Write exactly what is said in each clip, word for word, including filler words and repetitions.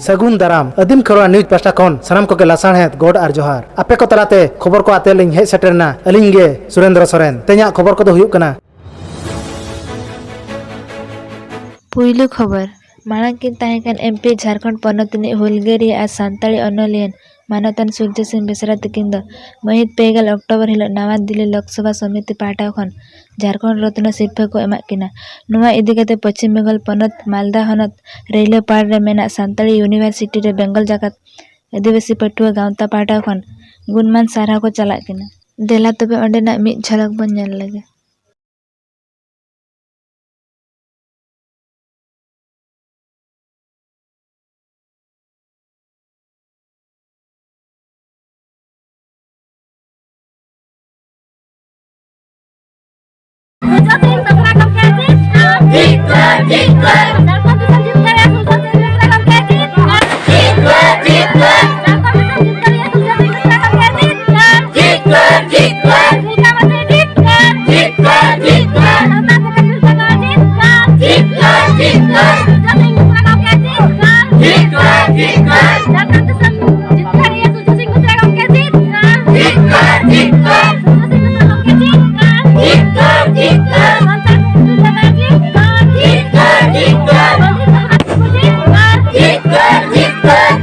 ᱥᱟᱹᱜᱩᱱ ᱫᱟᱨᱟᱢ᱾ ᱟᱹᱫᱤᱢ ᱠᱷᱮᱨᱣᱟᱲ ᱱᱤᱭᱩᱡᱽ ᱯᱟᱥᱴᱟ ᱠᱷᱚᱱ ᱥᱟᱱᱟᱢ ᱠᱚᱜᱮ ᱞᱟᱥᱟᱬᱦᱮᱫ ᱜᱚᱰ ᱟᱨ ᱡᱚᱦᱟᱨ᱾ ᱟᱯᱮ ᱠᱚ ᱛᱟᱞᱟᱛᱮ ᱠᱷᱚᱵᱚᱨ ᱠᱚ ᱟᱛᱮ ᱞᱤᱧ ᱦᱮᱡ ᱥᱮᱴᱮᱨ ᱮᱱᱟ ᱟᱹᱞᱤᱧ ᱜᱮ ᱥᱩᱨᱮᱱᱫᱨᱚ ᱥᱚᱨᱮᱱ᱾ ᱛᱮᱦᱮᱧᱟᱜ ᱠᱷᱚᱵᱚᱨ ᱠᱚᱫᱚ ᱦᱩᱭᱩᱜ ᱠᱟᱱᱟ᱾ ᱯᱩᱭᱞᱩ ᱠᱷᱚᱵᱚᱨ᱾ ᱢᱟᱲᱟᱝ ᱠᱤᱱ ᱛᱟᱦᱮᱸ ᱠᱟᱱ ᱮᱢ ᱯᱤ, ᱡᱷᱟᱲᱠᱷᱚᱸᱰ ᱯᱚᱱᱚᱛ ᱨᱤᱱᱤᱡ ᱦᱩᱞᱜᱟᱹᱨᱤᱭᱟᱹ ᱟᱨ ᱥᱟᱱᱛᱟᱲᱤ ᱚᱱᱚᱞᱤᱭᱟᱹ ᱢᱟᱱᱚᱛᱟᱱ ᱥᱩᱨᱡᱚ ᱥᱤᱝ ᱵᱮᱥᱨᱟ ᱛᱤᱠᱤᱱ ᱫᱚ ᱢᱟᱹᱦᱤᱛ ᱯᱮ ᱜᱮᱞ ᱚᱠᱴᱳᱵᱚᱨ ᱦᱤᱞᱚᱜ ᱱᱟᱣᱟ ᱫᱤᱞᱞᱤ ᱞᱳᱠᱥᱚᱵᱷᱟ ᱥᱚᱢᱤᱛᱤ ᱯᱟᱦᱴᱟ ᱠᱷᱚᱱ ᱡᱷᱟᱲᱠᱷᱚᱸᱰ ᱨᱚᱛᱱᱚ ᱥᱤᱨᱯᱷᱟᱹ ᱠᱚ ᱮᱢᱟᱜ ᱠᱤᱱᱟ᱾ ᱱᱚᱣᱟ ᱤᱫᱤ ᱠᱟᱛᱮ ᱯᱚᱪᱷᱤᱢ ᱵᱮᱝᱜᱚᱞ ᱯᱚᱱᱚᱛ ᱢᱟᱞᱫᱟ ᱦᱚᱱᱚᱛ ᱨᱮᱭᱞᱟᱯᱟᱲ ᱨᱮ ᱢᱮᱱᱟᱜ ᱥᱟᱱᱛᱟᱲᱤ ᱤᱭᱩᱱᱤᱵᱷᱟᱨᱥᱤᱴᱤ ᱨᱮ ᱵᱮᱝᱜᱚᱞ ᱡᱟᱠᱟᱛ ᱟᱹᱫᱤᱵᱟᱹᱥᱤ ᱯᱟᱹᱴᱷᱩᱣᱟᱹ ᱜᱟᱶᱛᱟ ᱯᱟᱦᱴᱟ ᱠᱷᱚᱱ ᱜᱩᱱᱢᱟᱱ ᱥᱟᱨᱦᱟᱣ ᱠᱚ ᱪᱟᱞᱟᱜ ᱠᱟᱱᱟ᱾ ᱫᱮᱞᱟ ᱛᱚᱵᱮ ᱚᱸᱰᱮᱱᱟᱜ ᱢᱤᱫ ᱡᱷᱟᱞᱚᱠ ᱵᱚᱱ ᱧᱮᱞ ᱞᱮᱜᱮ᱾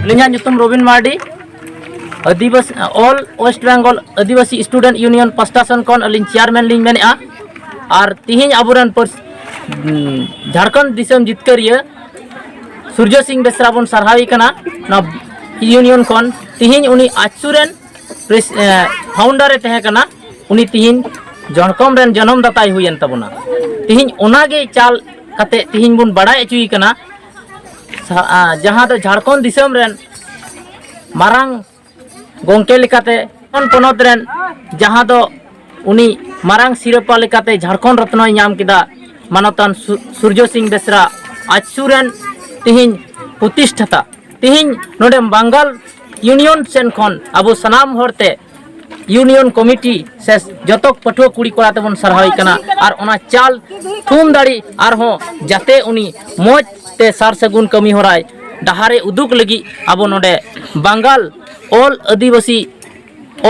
ᱟᱹᱞᱤᱧᱟᱜ ᱧᱩᱛᱩᱢ ᱨᱚᱵᱤᱱ ᱢᱟᱨᱰᱤ᱾ ᱟᱹᱫᱤᱵᱟᱹᱥᱤ, ᱚᱞ ᱳᱭᱮᱥᱴ ᱵᱮᱝᱜᱚᱞ ᱟᱹᱫᱤᱵᱟᱹᱥᱤ ᱥᱴᱩᱰᱮᱱᱴ ᱤᱭᱩᱱᱤᱭᱚᱱ ᱯᱟᱥᱴᱟ ᱥᱮᱱ ᱠᱷᱚᱱ ᱟᱹᱞᱤᱧ ᱪᱮᱭᱟᱨᱢᱮᱱ ᱞᱤᱧ ᱢᱮᱱᱮᱫᱼᱟ᱾ ᱟᱨ ᱛᱤᱦᱤᱧ ᱟᱵᱚᱨᱮᱱ ᱯᱟᱹᱨᱥ-, ᱩᱸ, ᱡᱷᱟᱲᱠᱷᱚᱸᱰ ᱫᱤᱥᱚᱢ ᱡᱤᱛᱠᱟᱹᱨᱤᱭᱟᱹ ᱥᱩᱨᱡᱚ ᱥᱤᱝ ᱵᱮᱥᱨᱟ ᱵᱚᱱ ᱥᱟᱨᱦᱟᱣᱮ ᱠᱟᱱᱟ᱾ ᱱᱚᱣᱟ ᱤᱭᱩᱱᱤᱭᱚᱱ ᱠᱷᱚᱱ ᱛᱤᱦᱤᱧ ᱩᱱᱤ ᱟᱡᱥᱩ ᱨᱮᱱ ᱯᱨᱮᱥ-, ᱮ, ᱯᱷᱟᱣᱩᱱᱰᱟᱨ ᱮ ᱛᱟᱦᱮᱸ ᱠᱟᱱᱟ᱾ ᱩᱱᱤ ᱛᱤᱦᱤᱧ ᱡᱷᱟᱲᱠᱷᱚᱸᱰ ᱨᱮᱱ ᱡᱚᱱᱚᱢ ᱫᱟᱛᱟᱭ ᱦᱩᱭᱮᱱ ᱛᱟᱵᱚᱱᱟ᱾ ᱛᱤᱦᱤᱧ ᱚᱱᱟᱜᱮ ᱪᱟᱞ ᱠᱟᱛᱮ ᱛᱤᱦᱤᱧ ᱵᱚᱱ ᱵᱟᱲᱟᱭ ᱦᱚᱪᱚᱭᱮ ᱠᱟᱱᱟ᱾ ᱥᱟ-, ᱟ, ᱡᱟᱦᱟᱸ ᱫᱚ ᱡᱷᱟᱲᱠᱷᱚᱸᱰ ᱫᱤᱥᱚᱢ ᱨᱮᱱ ᱢᱟᱨᱟᱝ ᱜᱚᱢᱠᱮ ᱞᱮᱠᱟᱛᱮ ᱡᱷᱟᱲᱠᱷᱚᱸᱰ ᱯᱚᱱᱚᱛ ᱨᱮᱱ ᱡᱟᱦᱟᱸ ᱫᱚ ᱩᱱᱤ ᱢᱟᱨᱟᱝ ᱥᱤᱨᱯᱟᱹ ᱞᱮᱠᱟᱛᱮ ᱡᱷᱟᱲᱠᱷᱚᱸᱰ ᱨᱚᱛᱱᱚᱭ ᱧᱟᱢ ᱠᱮᱫᱟ, ᱢᱟᱱᱚᱛᱟᱱ ᱥᱩ-, ᱥᱩᱨᱡᱚ ᱥᱤᱝ ᱵᱮᱥᱨᱟ ᱟᱡᱥᱩ ᱨᱮᱱ ᱛᱮᱦᱮᱧ ᱯᱨᱚᱛᱤᱥᱴᱷᱟᱛᱟ, ᱛᱮᱦᱮᱧ ᱱᱚᱰᱮ ᱵᱟᱝᱜᱟᱞ ᱤᱭᱩᱱᱤᱭᱚᱱ ᱥᱮᱱ ᱠᱷᱚᱱ ᱟᱵᱚ ᱥᱟᱱᱟᱢ ᱦᱚᱲᱛᱮ ᱤᱭᱩᱱᱤᱭᱚᱱ ᱠᱚᱢᱤᱴᱤ ᱥᱮ ᱡᱚᱛᱚ ᱯᱟᱹᱴᱷᱩᱣᱟᱹ ᱠᱩᱲᱤ ᱠᱚᱲᱟ ᱛᱮᱵᱚᱱ ᱥᱟᱨᱦᱟᱣᱮ ᱠᱟᱱᱟ᱾ ᱟᱨ ᱚᱱᱟ ᱪᱟᱞ ᱛᱷᱩᱢ ᱫᱟᱲᱮ ᱟᱨᱦᱚᱸ ᱡᱟᱛᱮ ᱩᱱᱤ ᱢᱚᱡᱽ ᱛᱮ ᱥᱟᱨ ᱥᱟᱹᱜᱩᱱ ᱠᱟᱹᱢᱤ ᱦᱚᱨᱟᱭ ᱰᱟᱦᱟᱨᱮ ᱩᱫᱩᱜ ᱞᱟᱹᱜᱤᱫ ᱟᱵᱚ ᱱᱚᱰᱮ ᱵᱟᱝᱜᱟᱞ ᱚᱞ ᱟᱹᱫᱤᱵᱟᱹᱥᱤ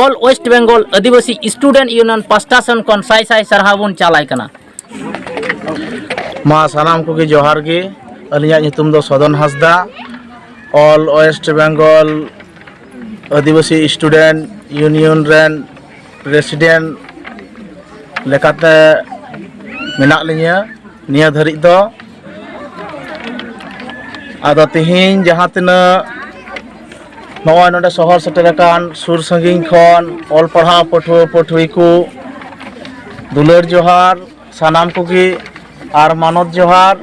ᱚᱞ ᱳᱭᱮᱥᱴ ᱵᱮᱝᱜᱚᱞ ᱟᱹᱫᱤᱵᱟᱹᱥᱤ ᱥᱴᱩᱰᱮᱱᱴ ᱤᱭᱩᱱᱤᱭᱚᱱ ᱯᱟᱥᱴᱟ ᱥᱮᱱ ᱠᱷᱚᱱ ᱥᱟᱭ ᱥᱟᱭ ᱥᱟᱨᱦᱟᱣ ᱵᱚᱱ ᱪᱟᱞᱟᱭ ᱠᱟᱱᱟ᱾ ᱢᱟ ᱥᱟᱱᱟᱢ ᱠᱚᱜᱮ ᱡᱚᱦᱟᱨ ᱜᱮ᱾ ᱟᱹᱞᱤᱧᱟᱜ ᱧᱩᱛᱩᱢ ᱫᱚ ᱥᱚᱫᱚᱱ ᱦᱟᱸᱥᱫᱟ᱾ ᱚᱞ ᱳᱭᱮᱥᱴ ᱵᱮᱝᱜᱚᱞ ᱟᱹᱫᱤᱵᱟᱹᱥᱤ ᱥᱴᱩᱰᱮᱱᱴ ᱤᱭᱩᱱᱤᱭᱚᱱ ᱨᱮᱱ ᱯᱨᱮᱥᱤᱰᱮᱱᱴ ᱞᱮᱠᱟᱛᱮ ᱢᱮᱱᱟᱜ ᱞᱤᱧᱟᱹ ᱱᱤᱭᱟᱹ ᱫᱷᱟᱹᱨᱤᱡ ᱫᱚ᱾ ᱟᱫᱚ ᱛᱮᱦᱮᱧ ᱡᱟᱦᱟᱸ ᱛᱤᱱᱟᱹᱜ ᱱᱚᱜᱼᱚᱭ ᱱᱚᱰᱮ ᱥᱚᱦᱚᱨ ᱥᱮᱴᱮᱨ ᱟᱠᱟᱱ ᱥᱩᱨ ᱥᱟᱺᱜᱤᱧ ᱠᱷᱚᱱ ᱚᱞ ᱯᱟᱲᱦᱟᱣ ᱯᱟᱹᱴᱷᱩᱣᱟᱹ ᱯᱟᱹᱴᱷᱩᱣᱤ ᱠᱚ, ᱫᱩᱞᱟᱹᱲ ᱡᱚᱦᱟᱨ ᱥᱟᱱᱟᱢ ᱠᱚᱜᱮ, ᱟᱨ ᱢᱟᱱᱚᱛ ᱡᱚᱦᱟᱨ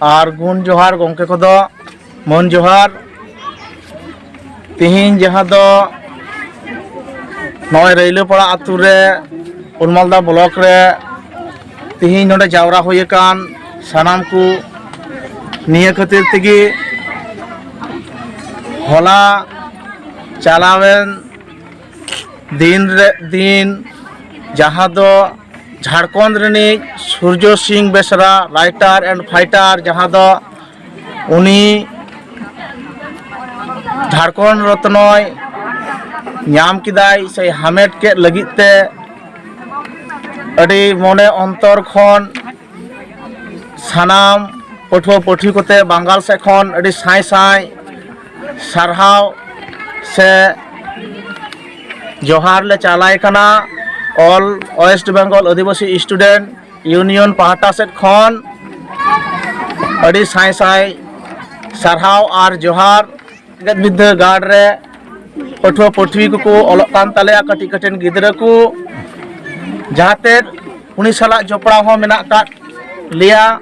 ᱟᱨ ᱜᱩᱱ ᱡᱚᱦᱟᱨ ᱜᱚᱢᱠᱮ ᱠᱚᱫᱚ, ᱢᱟᱹᱱ ᱡᱚᱦᱟᱨ᱾ ᱛᱮᱦᱮᱧ ᱡᱟᱦᱟᱸ ᱫᱚ ᱱᱚᱜᱼᱚᱭ ᱨᱟᱹᱭᱞᱟᱹᱯᱟᱲᱟ ᱟᱹᱛᱩ ᱨᱮ, ᱩᱞᱢᱟᱞᱫᱟ ᱵᱞᱚᱠ ᱨᱮ ᱛᱮᱦᱮᱧ ᱱᱚᱰᱮ ᱡᱟᱣᱨᱟ ᱦᱩᱭ ᱟᱠᱟᱱ ᱥᱟᱱᱟᱢ ᱠᱚ ᱱᱤᱭᱟᱹ ᱠᱷᱟᱹᱛᱤᱨ ᱛᱮᱜᱮ, ᱦᱚᱞᱟ ᱪᱟᱞᱟᱣᱮᱱ ᱫᱤᱱ ᱨᱮ, ᱫᱤᱱ ᱡᱟᱦᱟᱸ ᱫᱚ ᱡᱷᱟᱲᱠᱷᱚᱸᱰ ᱨᱤᱱᱤᱡ ᱥᱩᱨᱡᱚ ᱥᱤᱝ ᱵᱮᱥᱨᱟ, writer and fighter, ᱡᱟᱦᱟᱸ ᱫᱚ ᱩᱱᱤ ᱡᱷᱟᱲᱠᱷᱚᱸᱰ ᱨᱚᱛᱱᱚᱭ ᱧᱟᱢ ᱠᱮᱫᱟᱭ ᱥᱮ ᱦᱟᱢᱮᱴ ᱠᱮᱫ ᱞᱟᱹᱜᱤᱫ ᱛᱮ ᱟᱹᱰᱤ ᱢᱚᱱᱮ ᱚᱱᱛᱚᱨ ᱠᱷᱚᱱ ᱥᱟᱱᱟᱢ ᱯᱟᱹᱴᱷᱩᱣᱟᱹ ᱯᱟᱹᱴᱷᱩᱣᱤ ᱠᱚᱛᱮ ᱵᱟᱝᱜᱟᱞ ᱥᱮᱫ ᱠᱷᱚᱱ ᱟᱹᱰᱤ ᱥᱟᱭ ᱥᱟᱭ ᱥᱟᱨᱦᱟᱣ ᱥᱮ ᱡᱚᱦᱟᱨ ᱞᱮ ᱪᱟᱞᱟᱭ ᱠᱟᱱᱟ᱾ ᱚᱞ ᱳᱭᱮᱥᱴ ᱵᱮᱝᱜᱚᱞ ᱟᱹᱫᱤᱵᱟᱹᱥᱤ ᱥᱴᱩᱰᱮᱱᱴ ᱤᱭᱩᱱᱤᱭᱚᱱ ᱯᱟᱦᱴᱟ ᱥᱮᱫ ᱠᱷᱚᱱ ᱟᱹᱰᱤ ᱥᱟᱭ ᱥᱟᱭ ᱥᱟᱨᱦᱟᱣ ᱟᱨ ᱡᱚᱦᱟᱨ᱾ ᱡᱮᱜᱮᱛ ᱵᱤᱨᱫᱟᱹᱜᱟᱲ ᱨᱮ ᱯᱟᱹᱴᱷᱩᱣᱟᱹ ᱯᱟᱹᱴᱷᱩᱣᱤ ᱠᱚᱠᱚ ᱚᱞᱚᱜ ᱠᱟᱱ ᱛᱟᱞᱮᱭᱟ, ᱠᱟᱹᱴᱤᱡ ᱠᱟᱹᱴᱤᱡ ᱜᱤᱫᱽᱨᱟᱹ ᱠᱚ, ᱡᱟᱦᱟᱸᱛᱮ ᱩᱱᱤ ᱥᱟᱞᱟᱜ ᱡᱚᱯᱲᱟᱣ ᱦᱚᱸ ᱢᱮᱱᱟᱜ ᱟᱠᱟᱫ ᱞᱮᱭᱟ᱾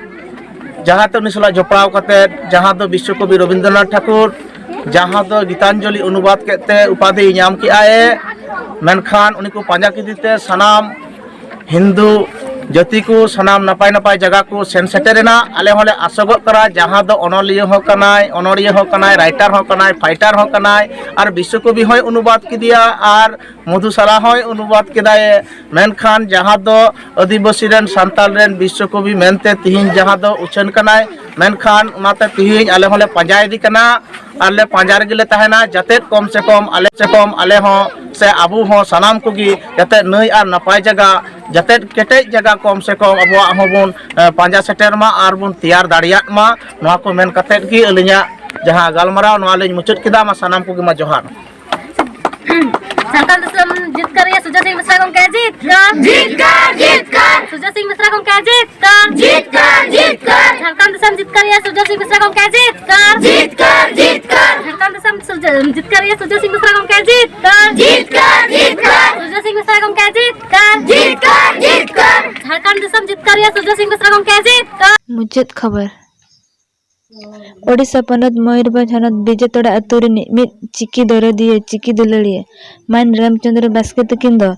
ᱡᱟᱦᱟᱸᱛᱮ ᱩᱱᱤ ᱥᱟᱞᱟᱜ ᱡᱚᱯᱲᱟᱣ ᱠᱟᱛᱮ, ᱡᱟᱦᱟᱸ ᱫᱚ ᱵᱤᱥᱥᱚᱠᱚᱵᱤ ᱨᱚᱵᱤᱱᱫᱨᱚᱱᱟᱛᱷ ᱴᱷᱟᱠᱩᱨ, ᱡᱟᱦᱟᱸ ᱫᱚ ᱜᱤᱛᱟᱧᱡᱚᱞᱤ ᱚᱱᱩᱵᱟᱫ ᱠᱮᱫ ᱛᱮ ᱩᱯᱟᱫᱷᱤ ᱧᱟᱢ ᱠᱮᱜᱼᱟᱭ, ᱢᱮᱱᱠᱷᱟᱱ ᱩᱱᱤ ᱠᱚ ᱯᱟᱸᱡᱟ ᱠᱮᱫᱮ ᱛᱮ ᱥᱟᱱᱟᱢ ᱦᱤᱱᱫᱩ ᱡᱟᱹᱛᱤ ᱠᱚ ᱥᱟᱱᱟᱢ ᱱᱟᱯᱟᱭ ᱱᱟᱯᱟᱭ ᱡᱟᱭᱜᱟ ᱠᱚ ᱥᱮᱱ ᱥᱮᱴᱮᱨᱮᱱᱟ᱾ ᱟᱞᱮ ᱦᱚᱸᱞᱮ ᱟᱥᱚᱜᱚᱜ ᱠᱟᱱᱟ, ᱡᱟᱦᱟᱸ ᱫᱚ ᱚᱱᱚᱞᱤᱭᱟᱹ ᱦᱚᱸ ᱠᱟᱱᱟᱭ, ᱚᱱᱚᱲᱤᱭᱟᱹ ᱦᱚᱸ ᱠᱟᱱᱟᱭ, ᱨᱟᱭᱴᱟᱨ ᱦᱚᱸ ᱠᱟᱱᱟᱭ, ᱯᱷᱟᱭᱴᱟᱨ ᱦᱚᱸ ᱠᱟᱱᱟᱭ, ᱟᱨ ᱵᱤᱥᱥᱚᱠᱚᱵᱤ ᱦᱚᱸᱭ ᱚᱱᱩᱵᱟᱫ ᱠᱮᱫᱮᱭᱟ, ᱟᱨ ᱢᱚᱫᱷᱩᱥᱟᱞᱟ ᱦᱚᱸᱭ ᱚᱱᱩᱵᱟᱫ ᱠᱮᱫᱟᱭ᱾ ᱢᱮᱱᱠᱷᱟᱱ ᱡᱟᱦᱟᱸ ᱫᱚ ᱟᱹᱫᱤᱵᱟᱹᱥᱤ ᱨᱮᱱ ᱥᱟᱱᱛᱟᱲ ᱨᱮᱱ ᱵᱤᱥᱥᱚᱠᱚᱵᱤ ᱢᱮᱱᱛᱮ ᱛᱤᱦᱤᱧ ᱡᱟᱦᱟᱸ ᱫᱚ ᱩᱪᱷᱟᱹᱱ ᱠᱟᱱᱟᱭ, ᱢᱮᱱᱠᱷᱟᱱ ᱚᱱᱟᱛᱮ ᱛᱤᱦᱤᱧ ᱟᱞᱮ ᱦᱚᱸᱞᱮ ᱯᱟᱸᱡᱟᱭᱮᱫᱮ ᱠᱟᱱᱟ᱾ ᱟᱨ ᱞᱮ ᱯᱟᱸᱡᱟ ᱨᱮᱜᱮ ᱞᱮ ᱛᱟᱦᱮᱱᱟ, ᱡᱟᱛᱮ ᱠᱚᱢ ᱥᱮ ᱠᱚᱢ ᱟᱞᱮ ᱥᱮ ᱠᱚᱢ ᱟᱞᱮ ᱦᱚᱸ ᱥᱮ ᱟᱵᱚ ᱦᱚᱸ ᱥᱟᱱᱟᱢ ᱠᱚᱜᱮ ᱡᱟᱛᱮ ᱱᱟᱹᱭ ᱟᱨ ᱱᱟᱯᱟᱭ ᱡᱟᱭᱜᱟ, ᱡᱟᱛᱮ ᱠᱮᱴᱮᱡ ᱡᱟᱭᱜᱟ ᱠᱚᱢ ᱥᱮ ᱠᱚᱢ ᱟᱵᱚᱣᱟᱜ ᱦᱚᱸᱵᱚᱱ, ᱮ, ᱯᱟᱸᱡᱟ ᱥᱮᱴᱮᱨ ᱢᱟ ᱟᱨ ᱵᱚᱱ ᱛᱮᱭᱟᱨ ᱫᱟᱲᱮᱭᱟᱜ ᱢᱟ᱾ ᱱᱚᱣᱟ ᱠᱚ ᱢᱮᱱ ᱠᱟᱛᱮᱫ ᱜᱮ ᱟᱹᱞᱤᱧᱟᱜ ᱡᱟᱦᱟᱸ ᱜᱟᱞᱢᱟᱨᱟᱣ, ᱱᱚᱣᱟ ᱞᱤᱧ ᱢᱩᱪᱟᱹᱫ ᱠᱮᱫᱟ᱾ ᱢᱟ ᱥᱟᱱᱟᱢ ᱠᱚᱜᱮ ᱢᱟ ᱡᱚᱦᱟᱨ᱾ ᱡᱷᱟᱲᱠᱷᱚᱸᱰ ᱫᱤᱥᱚᱢ ᱡᱤᱛᱠᱟᱹᱨᱤᱭᱟᱹ ᱥᱩᱡᱚᱭ ᱥᱤᱝ ᱵᱮᱥᱨᱟ ᱜᱚᱢᱠᱮ ᱡᱤᱛᱠᱟᱹᱨ᱾ ᱡᱤᱛᱠᱟᱹᱨ, ᱡᱤᱛᱠᱟᱹᱨ᱾ ᱥᱩᱡᱚᱭ ᱥᱤᱝ ᱵᱮᱥᱨᱟ ᱜᱚᱢᱠᱮ ᱡᱤᱛᱠᱟᱹᱨ᱾ ᱡᱤᱛᱠᱟᱹᱨ, ᱡᱤᱛᱠᱟᱹᱨ᱾ ᱡᱷᱟᱲᱠᱷᱚᱸᱰ ᱫᱤᱥᱚᱢ ᱡᱤᱛᱠᱟᱹᱨᱤᱭᱟᱹ ᱥᱩᱡᱚᱭ ᱥᱤᱝ ᱵᱮᱥᱨᱟ ᱜᱚᱢᱠᱮ ᱡᱤᱛᱠᱟᱹᱨ᱾ ᱡᱤᱛᱠᱟᱹᱨ, ᱡᱤᱛᱠᱟᱹᱨ᱾ ᱡᱷᱟᱲᱠᱷᱚᱸᱰ ᱫᱤᱥᱚᱢ ᱥᱩᱡᱚ-, ᱡᱤᱛᱠᱟᱹᱨᱤᱭᱟᱹ ᱥᱩᱡᱚᱭ ᱥᱤᱝ ᱵᱮᱥᱨᱟ ᱜᱚᱢᱠᱮ ᱡᱤᱛᱠᱟᱹᱨ᱾ ᱡᱤᱛᱠᱟᱹᱨ, ᱡᱤᱛᱠᱟᱹᱨ᱾ ᱥᱩᱡᱚᱭ ᱥᱤᱝ ᱵᱮᱥᱨᱟ ᱜᱚᱢᱠᱮ ᱡᱤᱛᱠᱟᱹᱨ᱾ ᱡᱤᱛᱠᱟᱹᱨ, ᱡᱤᱛᱠᱟᱹᱨ᱾ ᱡᱷᱟᱲᱠᱷᱚᱸᱰ ᱫᱤᱥᱚᱢ ᱡᱤᱛᱠᱟᱹᱨᱤᱭᱟᱹ ᱥᱩᱡᱚᱭ ᱥᱤᱝ ᱵᱮᱥᱨᱟ ᱜᱚᱢᱠᱮ ᱡᱤᱛᱠᱟᱹᱨ᱾ ᱢᱩᱪᱟᱹᱫ ᱠᱷᱚᱵᱚᱨ᱾ ᱳᱰᱤᱥᱟ ᱯᱚᱱᱚᱛ ᱢᱚᱭᱩᱨᱵᱷᱚᱸᱡᱽ ᱦᱚᱱᱚᱛ ᱵᱤᱡᱮᱛᱚᱲᱟ ᱟᱹᱛᱩ ᱨᱤᱱᱤᱡ ᱢᱤᱫ ᱪᱤᱠᱤ ᱫᱚᱨᱚᱫᱤᱭᱟᱹ, ᱪᱤᱠᱤ ᱫᱩᱞᱟᱹᱲᱤᱭᱟᱹ ᱢᱟᱹᱱ ᱨᱟᱢᱪᱚᱸᱫᱽᱨᱚ ᱵᱟᱥᱠᱮ ᱛᱟᱹᱠᱤᱱ ᱫᱚ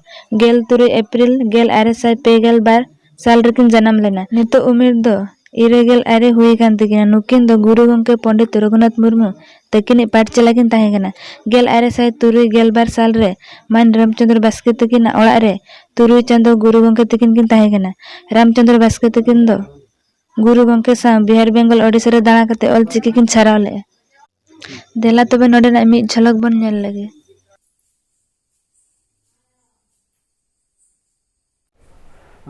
ᱜᱮᱞ ᱛᱩᱨᱩᱭ ᱮᱯᱨᱤᱞ ᱜᱮᱞ ᱟᱨᱮ ᱥᱟᱭ ᱯᱮ ᱜᱮᱞ ᱵᱟᱨ ᱥᱟᱞ ᱨᱮᱠᱤᱱ ᱡᱟᱱᱟᱢ ᱞᱮᱱᱟ᱾ ᱱᱤᱛᱚᱜ ᱩᱢᱮᱨ ᱫᱚ ᱤᱨᱟᱹᱞ ᱜᱮᱞ ᱟᱨᱮ ᱦᱩᱭ ᱟᱠᱟᱱ ᱛᱟᱹᱠᱤᱱᱟ᱾ ᱱᱩᱠᱤᱱ ᱫᱚ ᱜᱩᱨᱩ ᱜᱚᱢᱠᱮ ᱯᱚᱱᱰᱤᱛ ᱨᱚᱜᱷᱩᱱᱟᱛᱷ ᱢᱩᱨᱢᱩ ᱛᱟᱹᱠᱤᱱᱤᱡ ᱯᱟᱴᱷᱥᱟᱞᱟ ᱠᱤᱱ ᱛᱟᱦᱮᱸ ᱠᱟᱱᱟ᱾ ᱜᱮᱞ ᱟᱨᱮ ᱥᱟᱭ ᱛᱩᱨᱩᱭ ᱜᱮᱞ ᱵᱟᱨ ᱥᱟᱞ ᱨᱮ ᱢᱟᱹᱱ ᱨᱟᱢᱪᱚᱸᱫᱽᱨᱚ ᱵᱟᱥᱠᱮ ᱛᱟᱹᱠᱤᱱᱟᱜ ᱚᱲᱟᱜ ᱨᱮ ᱛᱩᱨᱩᱭ ᱪᱟᱸᱫᱚ ᱜᱩᱨᱩ ᱜᱚᱢᱠᱮ ᱛᱟᱹᱠᱤᱱ ᱠᱤᱱ ᱛᱟᱦᱮᱸ ᱠᱟᱱᱟ᱾ ᱨᱟᱢᱪᱚᱸᱫᱽᱨᱚ ᱵᱟᱥᱠᱮ ᱛᱟᱹᱠᱤᱱ ᱫᱚ ᱜᱩᱨᱩ ᱜᱚᱢᱠᱮ ᱥᱟᱶ ᱵᱤᱦᱟᱨ ᱵᱮᱝᱜᱚᱞ ᱳᱰᱤᱥᱟ ᱨᱮ ᱫᱟᱬᱟ ᱠᱟᱛᱮ ᱚᱞ ᱪᱤᱠᱤ ᱠᱤᱱ ᱪᱷᱟᱨᱟᱣ ᱞᱮᱫᱼᱟ᱾ ᱫᱮᱞᱟ ᱛᱚᱵᱮ ᱱᱚᱰᱮᱱᱟᱜ ᱢᱤᱫ ᱡᱷᱚᱞᱚᱠ ᱵᱚᱱ ᱧᱮᱞ ᱞᱮᱜᱮ᱾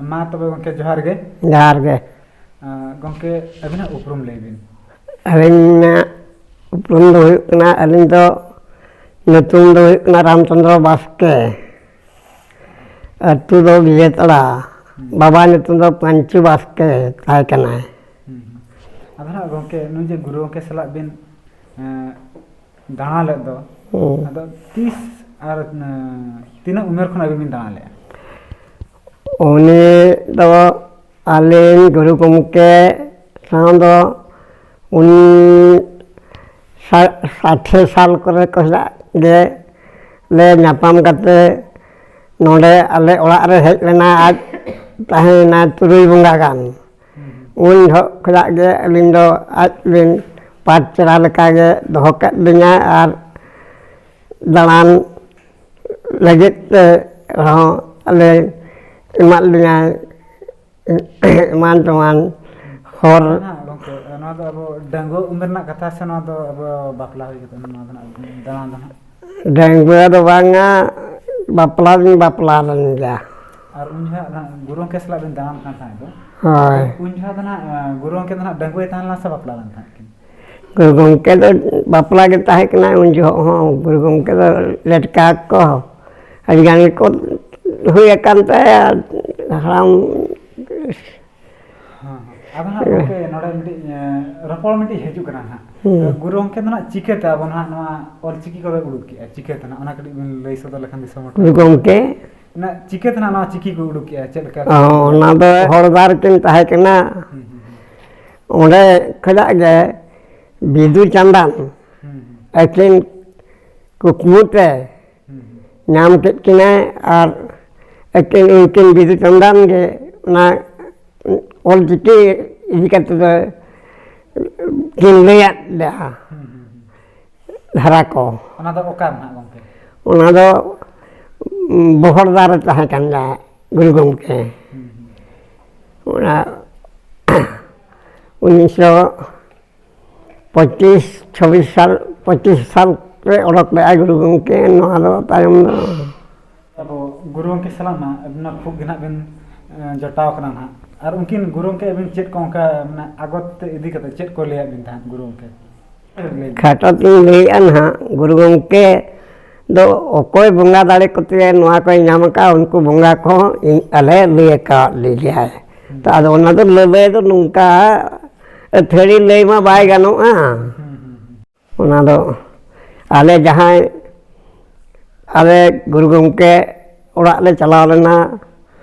ᱢᱟ ᱛᱚᱵᱮ ᱜᱚᱢᱠᱮ ᱡᱚᱦᱟᱨ ᱜᱮ᱾ ᱡᱚᱦᱟᱨ ᱜᱮ᱾ ᱟᱸ, ᱜᱚᱢᱠᱮ, ᱟᱹᱵᱤᱱᱟᱜ ᱩᱯᱨᱩᱢ ᱞᱟᱹᱭ ᱵᱤᱱ᱾ ᱟᱹᱞᱤᱧᱟᱜ ᱩᱯᱨᱩᱢ ᱫᱚ ᱦᱩᱭᱩᱜ ᱠᱟᱱᱟ, ᱟᱹᱞᱤᱧ ᱫᱚ ᱧᱩᱛᱩᱢ ᱫᱚ ᱦᱩᱭᱩᱜ ᱠᱟᱱᱟ ᱨᱟᱢᱪᱚᱸᱫᱽᱨᱚ ᱵᱟᱥᱠᱮ᱾ ᱟᱹᱛᱩ ᱫᱚ ᱵᱤᱡᱮᱛᱟᱲᱟ᱾ ᱦᱩᱸ᱾ ᱵᱟᱵᱟ ᱧᱩᱛᱩᱢ ᱫᱚ ᱯᱟᱧᱪᱩ ᱵᱟᱥᱠᱮ ᱛᱟᱦᱮᱸ ᱠᱟᱱᱟᱭ᱾ ᱦᱩᱸ, ᱦᱩᱸ᱾ ᱟᱫᱚ ᱱᱟᱦᱟᱜ ᱜᱚᱢᱠᱮ, ᱱᱩᱭ ᱡᱮ ᱜᱩᱨᱩ ᱜᱚᱢᱠᱮ ᱥᱟᱞᱟᱜ ᱵᱤᱱ, ᱮᱸ, ᱫᱟᱬᱟ ᱞᱮᱫ ᱫᱚ, ᱦᱩᱸ᱾ ᱟᱫᱚ ᱛᱤᱥ ᱟᱨ, ᱮᱸ, ᱛᱤᱱᱟᱹᱜ ᱩᱢᱮᱨ ᱠᱷᱚᱱ ᱟᱹᱵᱤᱱ ᱵᱤᱱ ᱫᱟᱬᱟ ᱞᱮᱫᱼᱟ? ᱩᱱᱤ ᱫᱚ ᱟᱹᱞᱤᱧ ᱜᱩᱨᱩ ᱜᱚᱢᱠᱮ ᱥᱟᱶ ᱫᱚ ᱩᱱ ᱥᱟ-, ᱥᱟᱴᱷᱮ ᱥᱟᱞ ᱠᱚᱨᱮ ᱠᱚ ᱦᱮᱡ ᱜᱮ ᱞᱮ ᱧᱟᱯᱟᱢ ᱠᱟᱛᱮ ᱱᱚᱰᱮ ᱟᱞᱮ ᱚᱲᱟᱜ ᱨᱮ ᱦᱮᱡ ᱞᱮᱱᱟ ᱟᱡ᱾ ᱛᱟᱦᱮᱸᱭᱮᱱᱟ ᱛᱩᱨᱩᱭ ᱵᱚᱸᱜᱟ ᱜᱟᱱ᱾ ᱩᱱ ᱡᱚᱦᱚᱜ ᱠᱷᱚᱱᱟᱜ ᱜᱮ ᱟᱹᱞᱤᱧ ᱫᱚ ᱟᱡ ᱨᱮᱱ ᱯᱟᱴ ᱪᱮᱞᱟ ᱞᱮᱠᱟᱜᱮ ᱫᱚᱦᱚ ᱠᱮᱫ ᱞᱤᱧᱟᱭ ᱟᱨ ᱫᱟᱬᱟᱱ ᱞᱟᱹᱜᱤᱫ ᱛᱮ ᱨᱮᱦᱚᱸ ᱟᱞᱮ ᱮᱢᱟᱫ ᱞᱤᱧᱟᱭ ᱮᱢᱟᱱ ᱛᱮᱢᱟᱱ ᱦᱚᱨ᱾ ᱦᱮᱸ ᱜᱚᱢᱠᱮ, ᱱᱚᱣᱟ ᱫᱚ ᱟᱵᱚ ᱰᱟᱺᱜᱩᱣᱟᱹ ᱩᱢᱮᱨ ᱨᱮᱱᱟᱜ ᱠᱟᱛᱷᱟ ᱥᱮ ᱱᱚᱣᱟ ᱫᱚ ᱟᱵᱚ ᱵᱟᱯᱞᱟ ᱦᱩᱭ ᱠᱟᱛᱮ ᱱᱚᱣᱟ ᱫᱚ ᱱᱟᱜ ᱫᱟᱬᱟᱱ ᱫᱚ ᱱᱟᱜ? ᱰᱟᱺᱜᱩᱣᱟᱹ ᱫᱚ ᱵᱟᱝᱟ, ᱵᱟᱯᱞᱟ ᱫᱚᱧ ᱵᱟᱯᱞᱟ ᱞᱮᱱ ᱜᱮᱭᱟ᱾ ᱟᱨ ᱩᱱ ᱡᱚᱦᱚᱜ ᱱᱟᱜ ᱜᱩᱨᱩ ᱜᱚᱢᱠᱮ ᱥᱟᱞᱟᱜ ᱵᱤᱱ ᱫᱟᱬᱟᱱ ᱠᱟᱱ ᱛᱟᱦᱮᱸᱫ ᱫᱚ, ᱦᱳᱭ᱾ ᱩᱱ ᱡᱚᱦᱚᱜ ᱫᱚ ᱱᱟᱜ, ᱮᱸ, ᱜᱩᱨᱩ ᱜᱚᱢᱠᱮ ᱫᱚ ᱱᱟᱜ ᱰᱟᱺᱜᱩᱣᱟᱹᱭ ᱛᱟᱦᱮᱸ ᱞᱮᱱᱟ ᱥᱮ ᱵᱟᱯᱞᱟ ᱞᱮᱱ ᱛᱟᱦᱮᱸᱫ ᱠᱤᱱ? ᱜᱩᱨᱩ ᱜᱚᱢᱠᱮ ᱫᱚ ᱵᱟᱯᱞᱟ ᱜᱮ ᱛᱟᱦᱮᱸ ᱠᱟᱱᱟ ᱩᱱ ᱡᱚᱦᱚᱜ ᱦᱚᱸ᱾ ᱜᱩᱨᱩ ᱜᱚᱢᱠᱮ ᱫᱚ ᱞᱮᱴᱠᱟ ᱠᱚ ᱟᱹᱰᱤ ᱜᱟᱱ ᱜᱮᱠᱚ ᱦᱩᱭ ᱟᱠᱟᱱ ᱛᱟᱭᱟ, ᱦᱟᱲᱟᱢ᱾ ᱦᱮᱸ, ᱦᱮᱸ᱾ ᱟᱫᱚ ᱱᱟᱜ ᱜᱚᱢᱠᱮ, ᱱᱚᱰᱮ ᱢᱤᱫᱴᱤᱡ, ᱮᱸ, ᱨᱚᱯᱚᱲ ᱢᱤᱫᱴᱤᱡ ᱦᱤᱡᱩᱜ ᱠᱟᱱᱟ ᱱᱟᱜ᱾ ᱦᱩᱸ᱾ ᱜᱩᱨᱩ ᱜᱚᱢᱠᱮ ᱫᱚ ᱱᱟᱜ ᱪᱤᱠᱟᱹᱛᱮ ᱟᱵᱚ ᱱᱟᱜ ᱱᱚᱣᱟ ᱚᱞ ᱪᱤᱠᱤ ᱠᱚᱫᱚᱭ ᱩᱰᱩᱠ ᱠᱮᱜᱼᱟ? ᱪᱤᱠᱟᱹᱛᱮ ᱱᱟᱜ? ᱚᱱᱟ ᱠᱟᱹᱴᱤᱡ ᱵᱤᱱ ᱞᱟᱹᱭ ᱥᱚᱫᱚᱨ ᱞᱮᱠᱷᱟᱱ ᱫᱤᱥᱚᱢ ᱦᱚᱲ ᱴᱷᱮᱱ᱾ ᱜᱩᱨᱩ ᱜᱚᱢᱠᱮ? ᱚᱱᱟ ᱪᱤᱠᱟᱹᱛᱮ ᱱᱟᱜ ᱱᱚᱣᱟ ᱪᱤᱠᱤ ᱠᱚ ᱩᱰᱩᱠ ᱠᱮᱜᱼᱟ? ᱪᱮᱫ ᱞᱮᱠᱟ? ᱚ, ᱚᱱᱟ ᱫᱚ ᱦᱚᱲ ᱫᱟᱨ ᱠᱤᱱ ᱛᱟᱦᱮᱸ ᱠᱟᱱᱟ᱾ ᱦᱩᱸ, ᱦᱩᱸ, ᱦᱩᱸ᱾ ᱚᱸᱰᱮ ᱠᱷᱚᱱᱟᱜ ᱜᱮ ᱵᱤᱫᱩ ᱪᱟᱸᱫᱟᱱ ᱦᱩᱸ, ᱦᱩᱸ᱾ ᱟᱹᱠᱤᱱ ᱠᱩᱠᱢᱩ ᱛᱮ ᱦᱩᱸ, ᱦᱩᱸ᱾ ᱧᱟᱢ ᱠᱮᱫ ᱠᱤᱱᱟᱭ ᱟᱨ ᱟᱹᱠᱤᱱ, ᱩᱱᱠᱤᱱ ᱵᱤᱫᱩ ᱪᱟᱸᱫᱟᱱ ᱜᱮ ᱚᱱᱟ ᱚᱞ ᱪᱤᱠᱤ ᱤᱫᱤ ᱠᱟᱛᱮ ᱫᱚ ᱠᱤᱱ ᱞᱟᱹᱭᱟᱫ ᱞᱮᱭᱟ ᱦᱩᱸ, ᱦᱩᱸ, ᱦᱩᱸ᱾ ᱫᱷᱟᱨᱟ ᱠᱚ᱾ ᱚᱱᱟ ᱫᱚ ᱚᱠᱟ ᱨᱮ ᱱᱟᱜ ᱜᱚᱢᱠᱮ? ᱚᱱᱟ ᱫᱚ, ᱩᱸ, ᱵᱚᱦᱚᱲᱫᱟ ᱨᱮ ᱛᱟᱦᱮᱸ ᱠᱟᱱ ᱜᱮᱭᱟ ᱜᱩᱨᱩ ᱜᱚᱢᱠᱮ᱾ ᱦᱩᱸ, ᱦᱩᱸ᱾ ᱚᱱᱟ ᱩᱱᱤᱥᱥᱚ ᱯᱚᱸᱪᱤᱥ, ᱪᱷᱚᱵᱵᱤᱥ ᱥᱟᱞ, ᱯᱚᱸᱪᱤᱥ ᱥᱟᱞ ᱨᱮ ᱚᱰᱚᱠ ᱞᱮᱫᱼᱟᱭ ᱜᱩᱨᱩ ᱜᱚᱢᱠᱮ ᱱᱚᱣᱟ ᱫᱚ ᱛᱟᱭᱚᱢ ᱫᱚ᱾ ᱟᱵᱚ ᱜᱩᱨᱩ ᱜᱚᱢᱠᱮ ᱥᱟᱞᱟᱜ ᱢᱟ ᱟᱹᱵᱤᱱ ᱢᱟ ᱠᱷᱩᱵ ᱜᱮ ᱱᱟᱜ ᱵᱤᱱ, ᱮᱸ, ᱡᱚᱴᱟᱣ ᱠᱟᱱᱟ ᱱᱟᱜ᱾ ᱟᱨ ᱩᱱᱠᱤᱱ ᱜᱩᱨᱩ ᱜᱚᱢᱠᱮ ᱟᱹᱵᱤᱱ ᱪᱮᱫ ᱠᱚ ᱚᱱᱠᱟ, ᱢᱟᱱᱮ, ᱟᱜᱚᱛ ᱛᱮ ᱤᱫᱤ ᱠᱟᱛᱮ ᱪᱮᱫ ᱠᱚ ᱞᱟᱹᱭᱟᱫ ᱵᱤᱱ ᱛᱟᱦᱮᱸᱫ ᱜᱩᱨᱩ ᱜᱚᱢᱠᱮ? ᱞᱟᱹᱭ ᱵᱤᱱ᱾ ᱠᱷᱟᱴᱚ ᱛᱤᱧ ᱞᱟᱹᱭᱮᱫᱼᱟ ᱱᱟᱦᱟᱜ, ᱜᱩᱨᱩ ᱜᱚᱢᱠᱮ ᱫᱚ ᱚᱠᱚᱭ ᱵᱚᱸᱜᱟ ᱫᱟᱲᱮ ᱠᱚᱛᱮ ᱱᱚᱣᱟ ᱠᱚᱭ ᱧᱟᱢ ᱟᱠᱟᱫᱼᱟ, ᱩᱱᱠᱩ ᱵᱚᱸᱜᱟ ᱠᱚᱦᱚᱸ ᱤᱧ, ᱟᱞᱮ ᱞᱟᱹᱭ ᱟᱠᱟᱫ ᱞᱮᱜᱮᱭᱟᱭ᱾ ᱦᱩᱸ᱾ ᱛᱚ, ᱟᱫᱚ ᱚᱱᱟ ᱫᱚ ᱞᱟᱹᱞᱟᱹᱭ ᱫᱚ ᱱᱚᱝᱠᱟ ᱟᱹᱛᱷᱟᱹᱲᱤ ᱞᱟᱹᱭ ᱢᱟ ᱵᱟᱭ ᱜᱟᱱᱚᱜᱼᱟ᱾ ᱦᱩᱸ, ᱦᱩᱸ, ᱦᱩᱸ᱾ ᱚᱱᱟ ᱫᱚ ᱟᱞᱮ ᱡᱟᱦᱟᱸᱭ, ᱟᱞᱮ ᱜᱩᱨᱩ ᱜᱚᱢᱠᱮ ᱚᱲᱟᱜ ᱞᱮ ᱪᱟᱞᱟᱣ ᱞᱮᱱᱟ,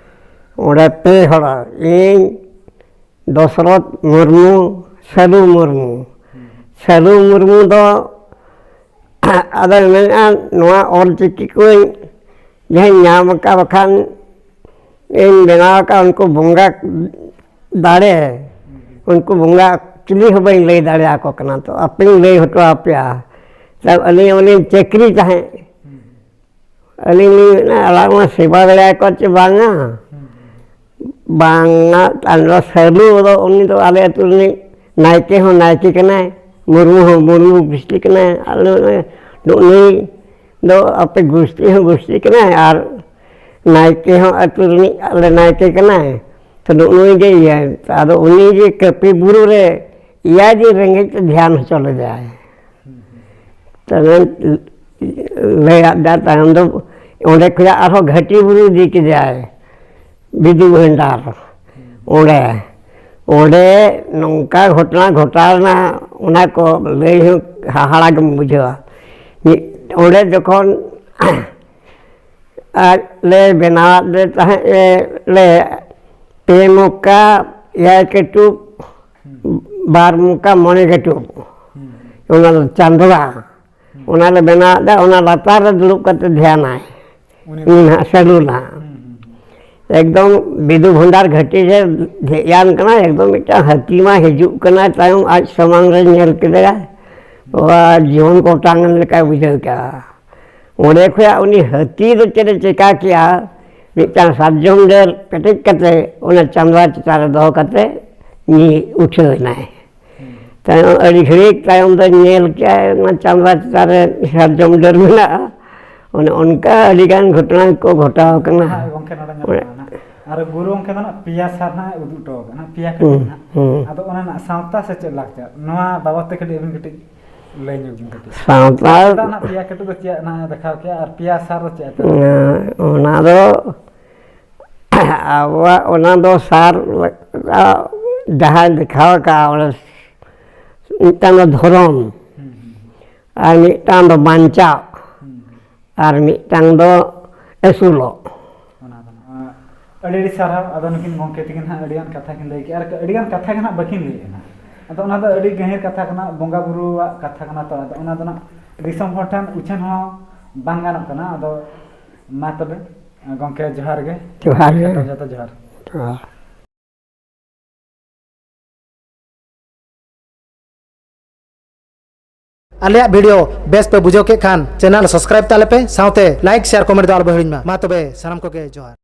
ᱚᱸᱰᱮ ᱯᱮ ᱦᱚᱲ, ᱤᱧ, ᱫᱚᱥᱨᱚᱛᱷ ᱢᱩᱨᱢᱩ, ᱥᱟᱹᱫᱷᱩ ᱢᱩᱨᱢᱩ᱾ ᱦᱩᱸ᱾ ᱥᱟᱹᱫᱷᱩ ᱢᱩᱨᱢᱩ ᱫᱚ ᱟᱫᱚᱭ ᱢᱮᱱᱮᱫᱼᱟ, ᱱᱚᱣᱟ ᱚᱞ ᱪᱤᱠᱤ ᱠᱚᱧ ᱡᱟᱦᱟᱸᱧ ᱧᱟᱢ ᱟᱠᱟᱫ, ᱵᱟᱠᱷᱟᱱ ᱤᱧ ᱵᱮᱱᱟᱣ ᱟᱠᱟᱫ ᱩᱱᱠᱩ ᱵᱚᱸᱜᱟ ᱫᱟᱲᱮ, ᱩᱱᱠᱩ ᱵᱚᱸᱜᱟ ᱪᱤᱞᱤ ᱦᱚᱸ ᱵᱟᱹᱧ ᱞᱟᱹᱭ ᱫᱟᱲᱮᱭᱟᱠᱚ ᱠᱟᱱᱟ, ᱛᱚ ᱟᱯᱮᱧ ᱞᱟᱹᱭ ᱦᱚᱴᱚ ᱟᱯᱮᱭᱟ᱾ ᱛᱚ ᱟᱹᱞᱤᱧ ᱩᱱᱤ ᱪᱟᱹᱠᱨᱤ ᱛᱟᱦᱮᱸᱫ, ᱟᱹᱞᱤᱧ ᱞᱤᱧ ᱢᱮᱱᱟ, ᱟᱞᱟᱝ ᱢᱟ ᱥᱮᱵᱟ ᱫᱟᱲᱮᱭᱟᱠᱚᱣᱟ ᱪᱮ ᱵᱟᱝᱟ? ᱵᱟᱝᱟ, ᱟᱫᱚ ᱥᱟᱹᱞᱩ ᱫᱚ ᱩᱱᱤ ᱫᱚ ᱟᱞᱮ ᱟᱹᱛᱩ ᱨᱤᱱᱤᱡ ᱱᱟᱭᱠᱮ ᱦᱚᱸ ᱱᱟᱭᱠᱮ ᱠᱟᱱᱟᱭ, ᱢᱩᱨᱢᱩ ᱦᱚᱸ ᱢᱩᱨᱢᱩ ᱜᱩᱥᱴᱤ ᱠᱟᱱᱟᱭ᱾ ᱟᱞᱮ ᱱᱩᱭ ᱫᱚ ᱟᱯᱮ ᱜᱩᱥᱴᱤ ᱦᱚᱸ ᱜᱩᱥᱴᱤ ᱠᱟᱱᱟᱭ ᱟᱨ ᱱᱟᱭᱠᱮ ᱦᱚᱸ ᱟᱹᱛᱩ ᱨᱤᱱᱤᱡ ᱟᱞᱮ ᱱᱟᱭᱠᱮ ᱠᱟᱱᱟᱭ᱾ ᱛᱚ ᱱᱩᱜᱼᱩᱭ ᱡᱮ ᱤᱭᱟᱹ, ᱟᱫᱚ ᱩᱱᱤ ᱡᱮ ᱠᱟᱹᱯᱤ ᱵᱩᱨᱩ ᱨᱮ ᱮᱭᱟᱭ ᱫᱤᱱ ᱨᱮᱸᱜᱮᱡ ᱛᱮ ᱫᱷᱮᱭᱟᱱ ᱦᱚᱪᱚ ᱞᱮᱫᱟᱭ᱾ ᱛᱚᱵᱮ ᱞᱟᱹᱭ ᱟᱫ ᱛᱟᱭᱚᱢ ᱫᱚ ᱚᱸᱰᱮ ᱠᱷᱚᱱᱟᱜ ᱟᱨᱦᱚᱸ ᱜᱷᱟᱹᱴᱤ ᱵᱩᱨᱩ ᱤᱫᱤ ᱠᱮᱫᱮᱭᱟᱭ ᱵᱤᱫᱩ ᱵᱷᱟᱱᱰᱟᱨ᱾ ᱚᱸᱰᱮ, ᱚᱸᱰᱮ ᱱᱚᱝᱠᱟ ᱜᱷᱚᱴᱚᱱᱟ ᱜᱷᱚᱴᱟᱣ ᱮᱱᱟ, ᱚᱱᱟ ᱠᱚ ᱞᱟᱹᱭ ᱦᱚᱸ ᱦᱟᱦᱟᱲᱟ ᱜᱮᱢ ᱵᱩᱡᱷᱟᱹᱣᱟ᱾ ᱢᱤᱫ, ᱚᱸᱰᱮ ᱡᱚᱠᱷᱚᱱ ᱟᱡ ᱞᱮ ᱵᱮᱱᱟᱣᱟᱫ ᱞᱮ ᱛᱟᱦᱮᱸᱫ ᱮ, ᱞᱮ ᱯᱮ ᱢᱚᱠᱟ ᱮᱭᱟᱭ ᱠᱟᱹᱴᱩᱵ, ᱵᱟᱨ ᱢᱚᱠᱟ ᱢᱚᱬᱮ ᱠᱟᱹᱴᱩᱵ, ᱚᱱᱟ ᱫᱚ ᱪᱟᱸᱫᱣᱟ, ᱚᱱᱟ ᱞᱮ ᱵᱮᱱᱟᱣ ᱮᱫᱟ, ᱚᱱᱟ ᱞᱟᱛᱟᱨ ᱨᱮ ᱫᱩᱲᱩᱵ ᱠᱟᱛᱮ ᱫᱷᱮᱭᱟᱱᱟᱭ᱾ ᱩᱱᱤ ᱩᱱᱤ ᱱᱟᱦᱟᱜ ᱥᱟᱹᱞᱩ ᱱᱟᱦᱟᱜ᱾ ᱮᱠᱫᱚᱢ ᱵᱤᱫᱩ ᱵᱷᱚᱱᱰᱟᱨ ᱜᱷᱟᱹᱴᱤ ᱨᱮ ᱫᱷᱮᱭᱟᱱ ᱠᱟᱱᱟ, ᱮᱠᱫᱚᱢ ᱢᱤᱫᱴᱟᱝ ᱦᱟᱹᱛᱤ ᱢᱟ ᱦᱤᱡᱩᱜ ᱠᱟᱱᱟ ᱛᱟᱭᱚᱢ, ᱟᱡ ᱥᱟᱢᱟᱝ ᱨᱮ ᱧᱮᱞ ᱠᱮᱫᱮᱭᱟ, ᱚ, ᱡᱤᱭᱚᱱ ᱠᱚ ᱚᱴᱟᱝ ᱮᱱ ᱞᱮᱠᱟᱭ ᱵᱩᱡᱷᱟᱹᱣ ᱠᱮᱫᱟ᱾ ᱚᱸᱰᱮ ᱠᱷᱚᱱᱟᱜ ᱩᱱᱤ ᱦᱟᱹᱛᱤ ᱫᱚ ᱪᱮᱫ ᱮ ᱪᱮᱠᱟ ᱠᱮᱜᱼᱟ, ᱢᱤᱫᱴᱟᱝ ᱥᱟᱨᱡᱚᱢ ᱰᱟᱹᱨ ᱯᱮᱴᱮᱡ ᱠᱟᱛᱮ ᱚᱱᱟ ᱪᱟᱸᱫᱣᱟ ᱪᱮᱛᱟᱱ ᱨᱮ ᱫᱚᱦᱚ ᱠᱟᱛᱮ ᱩᱱᱤ ᱩᱴᱷᱟᱹᱣ ᱮᱱᱟᱭ᱾ ᱛᱟᱭᱚᱢ, ᱟᱹᱰᱤ ᱜᱷᱟᱹᱲᱤᱡ ᱛᱟᱭᱚᱢ ᱫᱚ ᱧᱮᱞ ᱠᱮᱜᱼᱟᱭ ᱚᱱᱟ ᱪᱟᱸᱫᱣᱟ ᱪᱮᱛᱟᱱ ᱨᱮ ᱥᱟᱨᱡᱚᱢ ᱰᱟᱹᱨ ᱢᱮᱱᱟᱜᱼᱟ᱾ ᱚᱱᱮ ᱚᱱᱠᱟ ᱟᱹᱰᱤ ᱜᱟᱱ ᱜᱷᱚᱴᱚᱱᱟ ᱠᱚ ᱜᱷᱚᱴᱟᱣ ᱠᱟᱱᱟ᱾ ᱦᱳᱭ, ᱜᱚᱢᱠᱮ, ᱱᱚᱰᱮ ᱧᱮᱞᱚᱜ ᱠᱟᱱᱟ ᱱᱟᱜ᱾ ᱟᱨ ᱜᱩᱨᱩ ᱜᱚᱢᱠᱮ ᱫᱚ ᱱᱟᱜ ᱯᱮᱭᱟ ᱥᱟᱨ ᱱᱟᱜ ᱮ ᱩᱫᱩᱜ ᱦᱚᱴᱚ ᱟᱠᱟᱫᱟ, ᱯᱮᱭᱟ ᱠᱟᱹᱴᱩᱵ ᱦᱩᱸ, ᱱᱟᱜ᱾ ᱦᱩᱸ᱾ ᱟᱫᱚ ᱚᱱᱟ ᱨᱮᱱᱟᱜ ᱥᱟᱶᱛᱟ ᱥᱮ ᱪᱮᱫ ᱞᱟᱠᱪᱟᱨ, ᱱᱚᱣᱟ ᱵᱟᱵᱚᱫ ᱛᱮ ᱠᱟᱹᱴᱤᱡ ᱟᱹᱵᱤᱱ ᱠᱟᱹᱴᱤᱡ ᱞᱟᱹᱭ ᱧᱚᱜ ᱵᱤᱱ ᱠᱟᱹᱴᱤᱡ᱾ ᱥᱟᱶᱛᱟ ᱪᱮᱫᱟᱜ ᱱᱟᱜ ᱯᱮᱭᱟ ᱠᱟᱹᱴᱩᱵ ᱫᱚ ᱪᱮᱫ ᱱᱟᱜ ᱮ ᱫᱮᱠᱷᱟᱣ ᱠᱮᱜᱼᱟ ᱟᱨ ᱯᱮᱭᱟ ᱥᱟᱨ ᱫᱚ ᱪᱮᱫ ᱮ ᱫᱮᱠᱷᱟᱣ ᱠᱮᱜᱼᱟ? ᱚᱱᱟ ᱫᱚ ᱟᱵᱚᱣᱟᱜ ᱚᱱᱟ ᱫᱚ ᱥᱟᱨ ᱞᱮᱠᱟ ᱡᱟᱦᱟᱸᱭ ᱫᱮᱠᱷᱟᱣ ᱟᱠᱟᱫ, ᱚᱱᱟ ᱢᱤᱫᱴᱟᱝ ᱫᱚ ᱫᱷᱚᱨᱚᱢ, ᱦᱩᱸ, ᱦᱩᱸ, ᱦᱩᱸ᱾ ᱟᱨ ᱢᱤᱫᱴᱟᱝ ᱫᱚ ᱵᱟᱧᱪᱟᱣ, ᱦᱩᱸ, ᱦᱩᱸ᱾ ᱟᱨ ᱢᱤᱫᱴᱟᱝ ᱫᱚ ᱟᱹᱥᱩᱞᱚᱜ᱾ ᱚᱱᱟ ᱫᱚ ᱱᱟᱜ, ᱟᱹᱰᱤ ᱟᱹᱰᱤ ᱥᱟᱨᱦᱟᱣ᱾ ᱟᱫᱚ ᱱᱩᱠᱤᱱ ᱜᱚᱢᱠᱮ ᱛᱟᱹᱠᱤᱱ ᱦᱟᱸᱜ ᱟᱹᱰᱤᱜᱟᱱ ᱠᱟᱛᱷᱟ ᱠᱤᱱ ᱞᱟᱹᱭ ᱠᱮᱜᱼᱟ ᱟᱨ ᱟᱹᱰᱤᱜᱟᱱ ᱠᱟᱛᱷᱟ ᱜᱮ ᱱᱟᱜ ᱵᱟᱹᱠᱤᱱ ᱞᱟᱹᱭᱮᱫᱼᱟ ᱱᱟᱜ᱾ ᱟᱫᱚ ᱚᱱᱟ ᱫᱚ ᱟᱹᱰᱤ ᱜᱟᱹᱦᱤᱨ ᱠᱟᱛᱷᱟ ᱠᱟᱱᱟ, ᱵᱚᱸᱜᱟ ᱵᱩᱨᱩᱣᱟᱜ ᱠᱟᱛᱷᱟ ᱠᱟᱱᱟ ᱛᱚ᱾ ᱟᱫᱚ ᱚᱱᱟ ᱫᱚ ᱱᱟᱜ ᱫᱤᱥᱚᱢ ᱦᱚᱲ ᱴᱷᱮᱱ ᱩᱪᱷᱟᱹᱱ ᱦᱚᱸ ᱵᱟᱝ ᱜᱟᱱᱚᱜ ᱠᱟᱱᱟ᱾ ᱟᱫᱚ ᱢᱟ ᱛᱚᱵᱮ᱾ ᱜᱚᱢᱠᱮ ᱡᱚᱦᱟᱨ ᱜᱮ᱾ ᱡᱚᱦᱟᱨ ᱜᱮ᱾ ᱡᱚᱛᱚ ᱡᱚᱦᱟᱨ᱾ ᱡᱚᱦᱟᱨ᱾ ᱟᱞᱮᱭᱟᱜ video ᱵᱮᱥ ᱯᱮ ᱵᱩᱡᱷᱟᱹᱣ ᱠᱮᱫ ᱠᱷᱟᱱ channel subscribe ᱛᱟᱞᱮ ᱯᱮ, ᱥᱟᱶᱛᱮ like, share, comment ᱫᱚ ᱟᱞᱚ ᱯᱮ ᱦᱤᱲᱤᱧ ᱢᱟ᱾ ᱢᱟ ᱛᱚᱵᱮ ᱥᱟᱱᱟᱢ ᱠᱚᱜᱮ ᱡᱚᱦᱟᱨ᱾